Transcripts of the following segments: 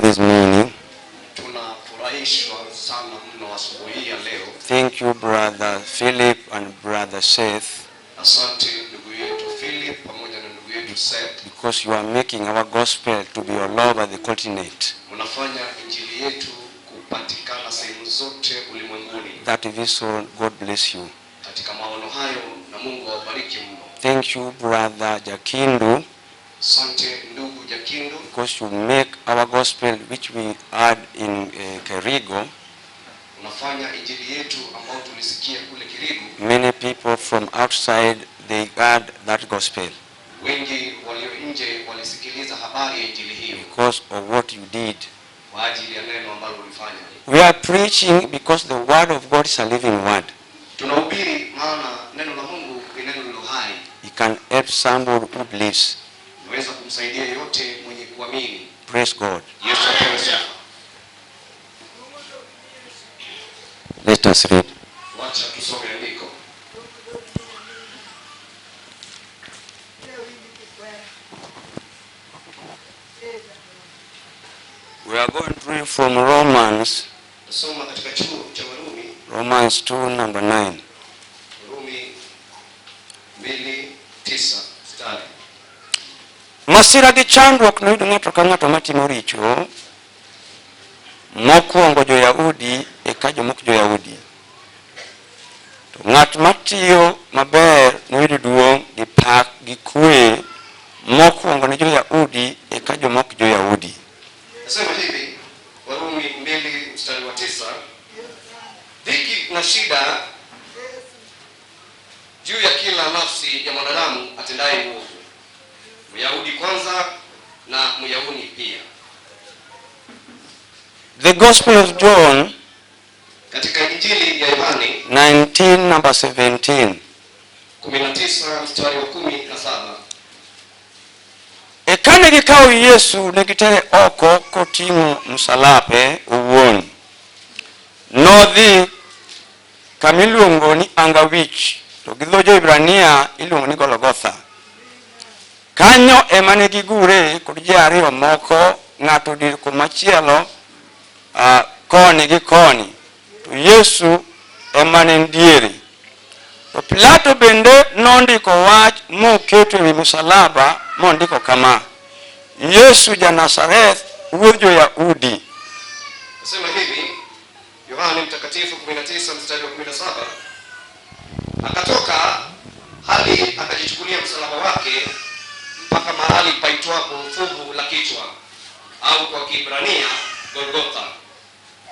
this morning. Tunafurahishwa sana mno asubuhi hii ya leo. Thank you, Brother Philip and Brother Seth, Asante ndugu yetu Philip pamoja na ndugu yetu Seth, because you are making our gospel to be all over the continent. mnafanya injili yetu kupatikana sehemu zote ulimwenguni. That vision, God bless you. Katika maono hayo, na Mungu awabariki mno. Thank you, Brother Jakindu, Asante ndugu Jakindu, because you make our gospel, which we had in Kerigo, unafanya injili yetu ambayo tulisikia kule Kirigu. Many people from outside, they heard that gospel Wengi walio nje walisikiliza habari ya injili hiyo because of what you did. Kwa ajili ya neno ambalo ulifanya. We are preaching because the word of God is a living word. Tunahubiri maana neno la Mungu ni neno lililo hai, It can help somebody who believes. inaweza kumsaidia yeyote mwenye kuamini. Praise God. Yesu apewe sifa. Let us read. Wacha tusome andiko. We are going to read from Romans, Tusoma katika chuo cha Warumi, Romans 2, number 9. Warumi 2:9 mstari. Masira gi chandruok noyudo ng'ato ka ng'ato matimo richo, mokwongo jo-Yahudi eka jomok jo-Yahudi. To ng'at matiyo maber noyud duong' gi pak gi kwe, mokwongo ne jo-Yahudi eka jomok jo-Yahudi. Nasema hivi, Warumi 2 mstari wa 9, dhiki na shida juu ya kila nafsi ya mwanadamu atendaye uovu, Myahudi kwanza na Myahudi pia. The Gospel of John Katika Injili ya Yohani 19 number 17. 19 mstari wa 17. E kane gikawo Yesu ne gitere oko koting'o msalape owuon. Nodhi kamiluongo ni Anga Wich, to gi dho jo-Hibrania iluongo ni Golgotha. Kanyo ema ne gigure kod ji ariyo moko, ng'ato dir komachielo koni gi koni, to Yesu ema ne diere. To Pilato bende nondiko wach moketo ewi msalaba mondiko kama: Yesu ja-Nazareth, ruodh jo-Yahudi. Nasema hivi, Yohane Mtakatifu 19 mstari wa 17, akatoka hali akajichukulia msalaba wake mpaka mahali paitwapo fuvu la kichwa, au kwa Kiebrania Golgotha.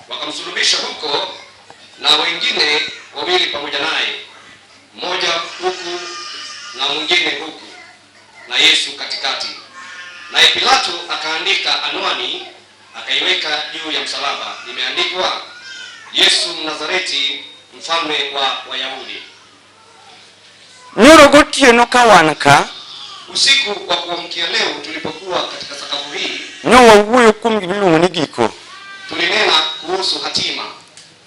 Wakamsulubisha huko na wengine wawili pamoja naye, mmoja huku na mwingine huku, na Yesu katikati. Naye Pilato akaandika anwani akaiweka juu ya msalaba, imeandikwa Yesu Mnazareti, mfalme wa Wayahudi. Nyoro gotieno ka wan ka, Usiku wa kuamkia leo tulipokuwa katika sakafu hii, ne wawuoyo kuom gimiluongo ni giko. Tulinena kuhusu hatima.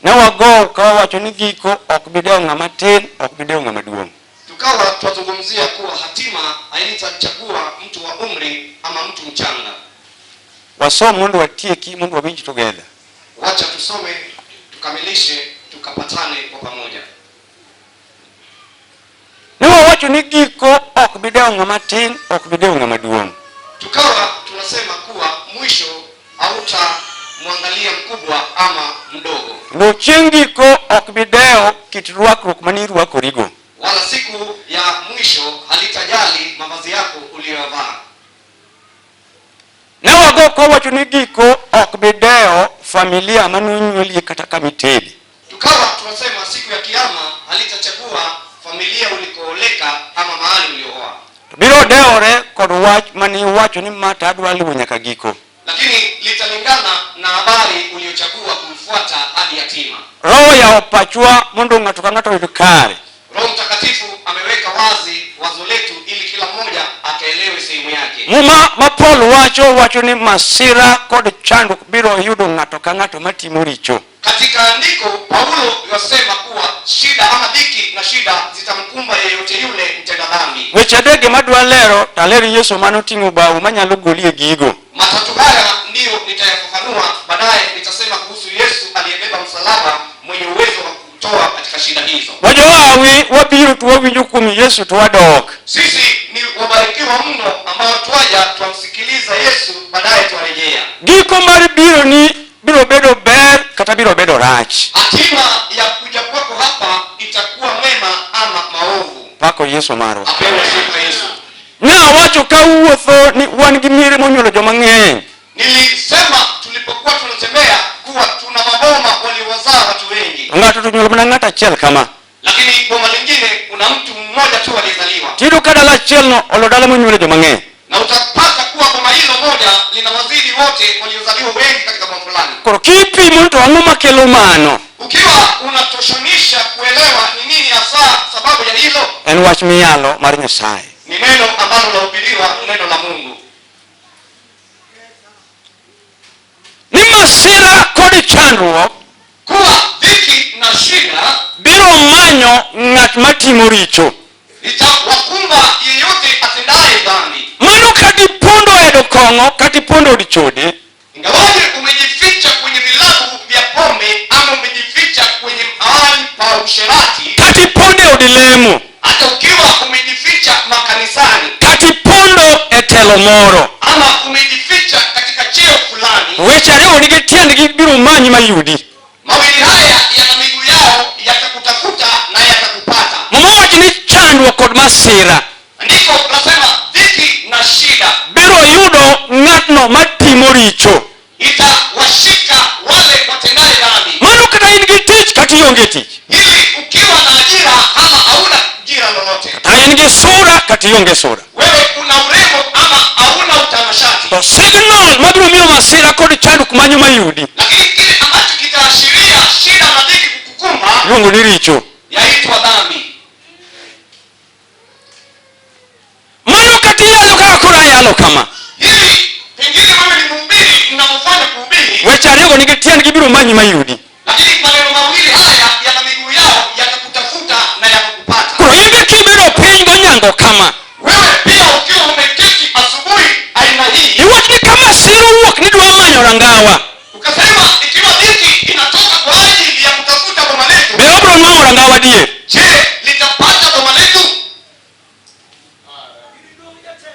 Ne wago ka wawacho ni giko ok bi dewo ng'ama tin, ok bi dewo ng'ama duong'. Tukawa twazungumzia kuwa hatima haitachagua mtu wa umri ama mtu mchanga. Wasom mondo watieki mondo wawinj together. Wacha tusome tukamilishe, tukapatane kwa pamoja. Ne wawacho ni giko ok bi dewo ng'ama tin, ok bi dewo ng'ama duong'. Tukawa tunasema kuwa mwisho hautamwangalia mkubwa ama mdogo, Kendo chieng' giko ok bi dewo kit rwakruok manirwakorigo. Wala siku ya mwisho halitajali mavazi yako uliyoyavaa. Ne wago kawacho ni giko ok bi dewo familia manonyuolie kata kamitede. Tukawa tunasema siku ya kiyama halitachagua familia ulikooleka ama mahali uliooa, To biro dewore kod wach maniwacho ni ma to adwa luwo nyaka giko. Lakini litalingana na habari uliyochagua kumfuata hadi hatima. Roho yawo pachwa mondo ng'ato ka ng'ato oyud kare. Roho Mtakatifu ameweka wazi wazo letu ili kila mmoja akaelewe sehemu yake. Muma ma Paul wacho wacho ni masira kod chandruok biro yudo ng'ato ka ng'ato matimo richo. Katika andiko Paulo yasema kuwa shida ama dhiki na shida zitamkumba yeyote yule mtenda dhambi. Weche adek madwa lero taler Yesu manoting'o bao manyalo goli e gigo. Matatu haya ndiyo nitayafafanua. katika shida hizo. Wajowawi wabiro to wawinjo kuom Yesu to wadok. Sisi ni wabarikiwa mno ambao twaja twamsikiliza Yesu, baadaye twarejea. Giko mar biro ni biro bedo ber kata biro bedo rach. Hatima ya kuja kwako hapa itakuwa mema ama maovu. Pako Yesu marwa. Apewe sifa Yesu. Nawacho kawuotho ni wan gi miere monyuolo joma ng'eny. Nilisema tulipokuwa tunatembea kuwa tuna maboma waliowazaa watu wengi, To ng'ato to onyuolo mana ng'ato achiel kama. Lakini boma lingine kuna mtu mmoja tu aliyezaliwa, Tiyudo ka dala achiel no olo dala monyuole joma ng'eny. Na utapata kuwa boma hilo moja linawazidi wote waliozaliwa wengi katika boma fulani. Koro kipimo to ang'o makelo mano? Ukiwa unatoshanisha kuelewa ni nini hasa sababu ya hilo, En wach miyalo mar Nyasaye. Ni neno ambalo lahubiriwa, neno la Mungu. Ni masira kod chandruok Kuwa dhiki na shida biro manyo ng'at matimo richo. Itawakumba yeyote atendaye dhambi. Mano kata ipondo e od kong'o kata ipondo e od chode, Ingawaje umejificha kwenye vilabu vya pombe ama umejificha kwenye mahali pa usherati, kata ipondo e od lemo, hata ukiwa umejificha makanisani kata ipondo e telo moro, ama umejificha katika cheo fulani, weche ariyo nigi tiendgi biro manyi mayudi. Mawili haya yana miguu yao, yatakutafuta na yatakupata. Muma wacho ni chandruok kod masira Andiko nasema dhiki na shida biro yudo ng'atno matimo richo. Itawashika wale watendaye dhambi. Mano kata in gi tich kata ionge tich. Ili ukiwa na ajira ama hauna ajira lolote, Kata in gi sura kata ionge sura. Wewe una urembo ama hauna utanashati, To signal mabiro miyo masira kod chandruok manyo mayudi lakini kile ambacho kitaashiria shida na dhiki kukukumba iluongo ni richo. Yaitwa dhambi. Mano kata iyalo kaka koro ayalo kama. Hivi pengine wewe ni mhubiri unapofanya kuhubiri, Weche ariyogo nigi tiendgi biro manyi mayudi. Lakini maneno mawili haya yana miguu yao, yatakutafuta na yatakupata. Koro in be kibedo piny gonyango kama. Wewe pia ukiwa umeketi asubuhi aina hii, Iwach ni kama masira owuok ni dwa manyo rangawa. Ukasema ikiwa dhiki inatoka kwa ajili ya kutafuta boma letu, Be obiro nwang'o rangawa adier? Je, litapata boma letu?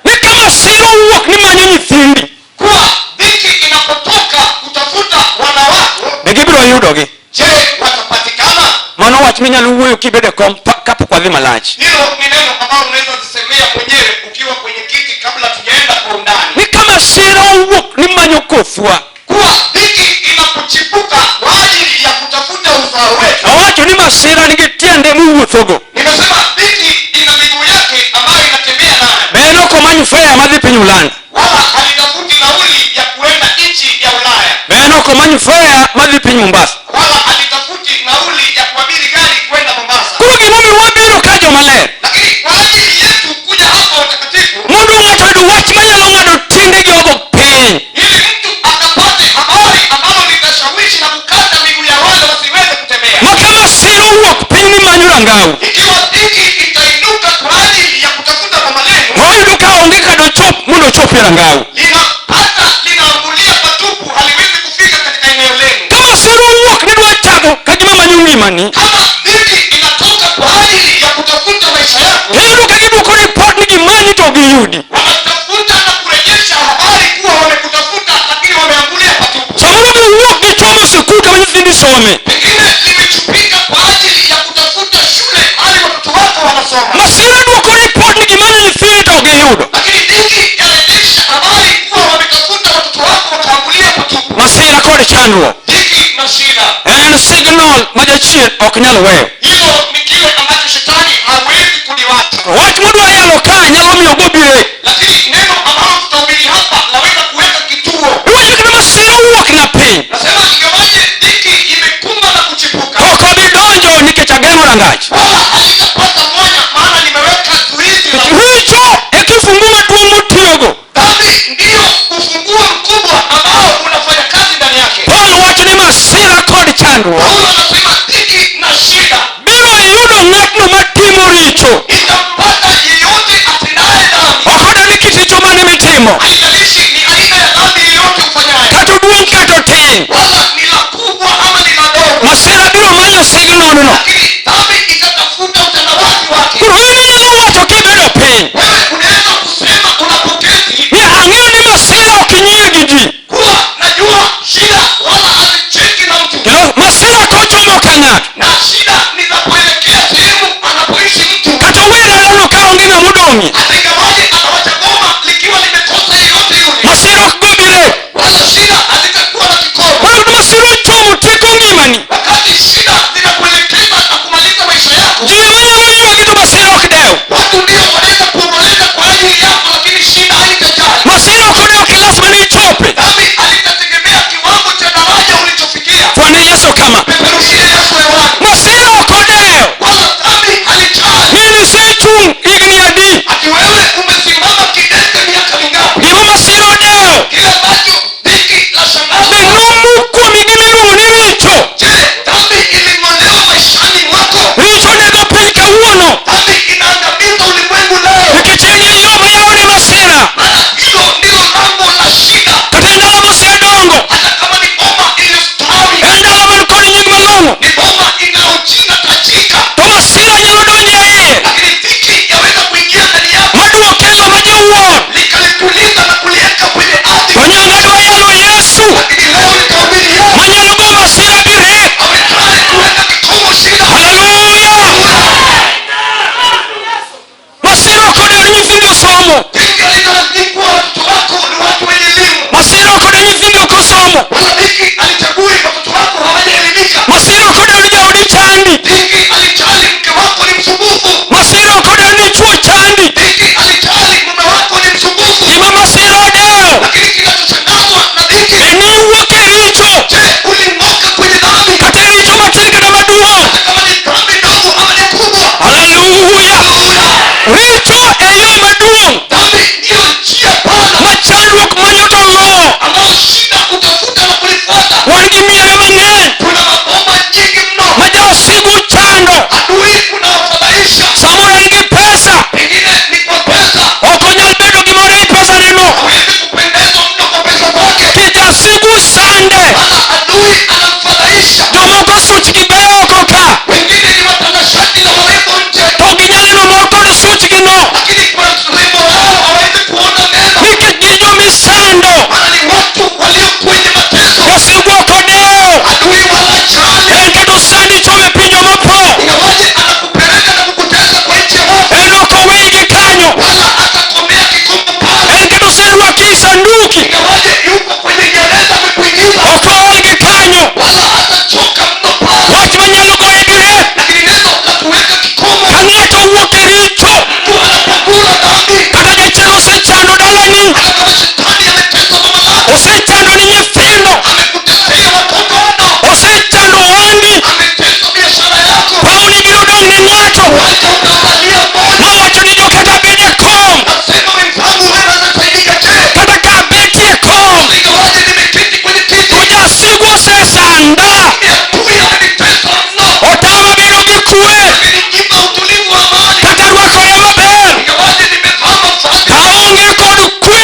Ni kama masira owuok ni manyo nyithindi. Kuwa dhiki inapotoka kutafuta wana wako, Be gibiro yudogi? Je, watapatikana? Mano wach minyalo wuoyo kibedo e kom kapok wadhi malach. Hilo ni neno ambalo unaweza zisemea mwenyewe ukiwa kwenye kiti kabla tujaenda kwa undani. Ni kama masira owuok ni manyo kothwa. Kuwa dhiki inapochipuka kwa ajili ya kutafuta uzao wetu. Awacho ni masira nigi tiende mowuothogo. Nimesema dhiki ina miguu yake ambayo inatembea nayo. Be en ok omany fare madhi piny Ulaya. Wala halitafuti nauli ya kuenda nchi ya Ulaya. Be en ok omany fare madhi piny Mombasa. Wala halitafuti nauli ya kuabiri gari kwenda Mombasa. Koro gimomiyo wabiro ka jomaler. Lakini kwa ajili yetu kuja hapa watakatifu, Mondo ng'ato oyud wach manyalo ng'ado tiende jogo piny. Ili mtu akapate habari ambalo litashawishi na kukata miguu ya wale wasiweze kutembea. Ma ka masira owuok piny ni manyo rangau. Ikiwa dhiki itainuka kwa ajili ya kutafuta boma lenu, Oyudo ka onge kaka dochop mondo ochop e rangau. Linapata linaambulia patupu, haliwezi kufika katika eneo lenu. Ka masira owuok ni dwa chako ka gima manyo ngimani. Kama dhiki inatoka kwa ajili ya kutafuta maisha yako, Iyudo ka giduoko ripot ni gimanyi to ok giyudi. Wanatafuta na kurejesha habari kuwa wamekutafuta lakini wameambulia patupu. Samoro giwuok gichomo sikul kama nyithindi some. Pengine limechupika kwa ajili ya kutafuta shule mahali watoto wako wanasoma. Masira duoko ripot ni gimanyo nyithindi to ok giyudo. Lakini dhiki yarejesha habari kuwa wametafuta watoto wako wakaambulia patupu. Masira kod chandruok. Dhiki na shida. En signal ma jachien ok nyal weyo. Hilo ni kile ambacho shetani hawezi kuliwacha. Wach modwa yalo ka nyalo miyo go bire. Lakini neno ambalo tutahubiri hapa laweza kuweka kituo. Iwacho kata masira owuok na piny. Nasema ingawaje dhiki imekumba na kuchipuka, Ok obi donjo nikech ageng'o rangach. Wala halitapata mwanya maana nimeweka zuizi la Richo e kifungu maduong' motiyogo. Dhambi ndiyo ufunguo mkubwa ambao unafanya kazi ndani yake. Paul wacho ni masira kod chandruok Paulo anasema dhiki na shida biro yudo ng'atno matimo richo. Itampata yeyote atendaye dhambi. Ok odew ni kit richo mane mitimo. Haijalishi ni aina ya dhambi yoyote ufanyayo. Kata oduong' kata otin. Wala ni la kubwa ama ni la dogo. Masira biro manyo signal no. Lakini wuoni, Hata kama shetani ametesa mama lako, osechando ni nyithindo, amekutesea watoto mno, osechando ohandi, ametesa biashara yako, pauni biro dong' ne ng'ato. wacha utasalia mmoja. Mawacho ni jokata bed e kom, Nasema wenzangu, wewe unasaidika je? kata ka abetie kom, Ingawaje nimeketi kwenye to kiti, jasigu osesanda, adui amenitesa mno, otama bedo gi kwe, ameninyima utulivu wa amani. kata rwakore maber, Ingawaje nimevaa mavazi, aonge kod kwe.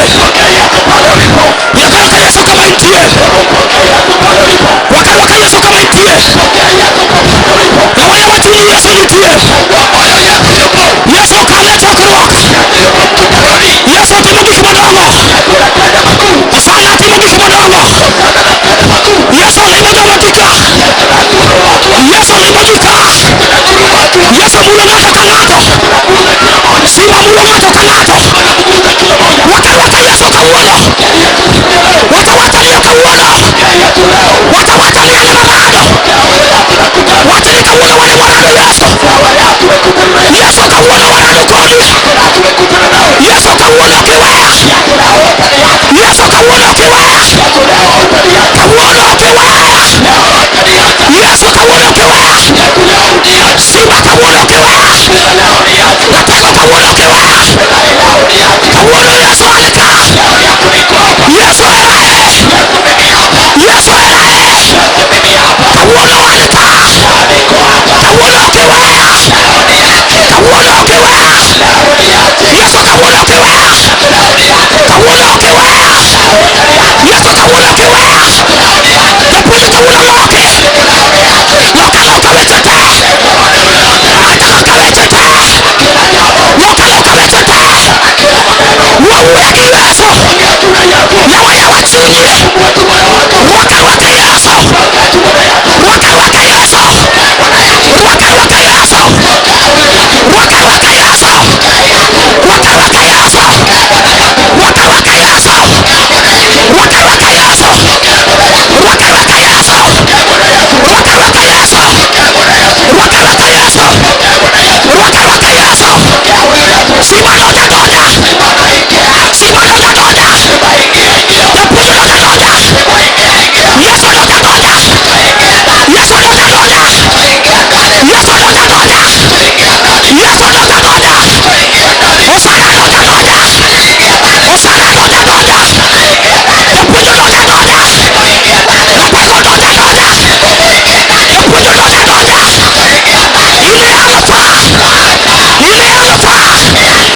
Yesu yako pale ulipo.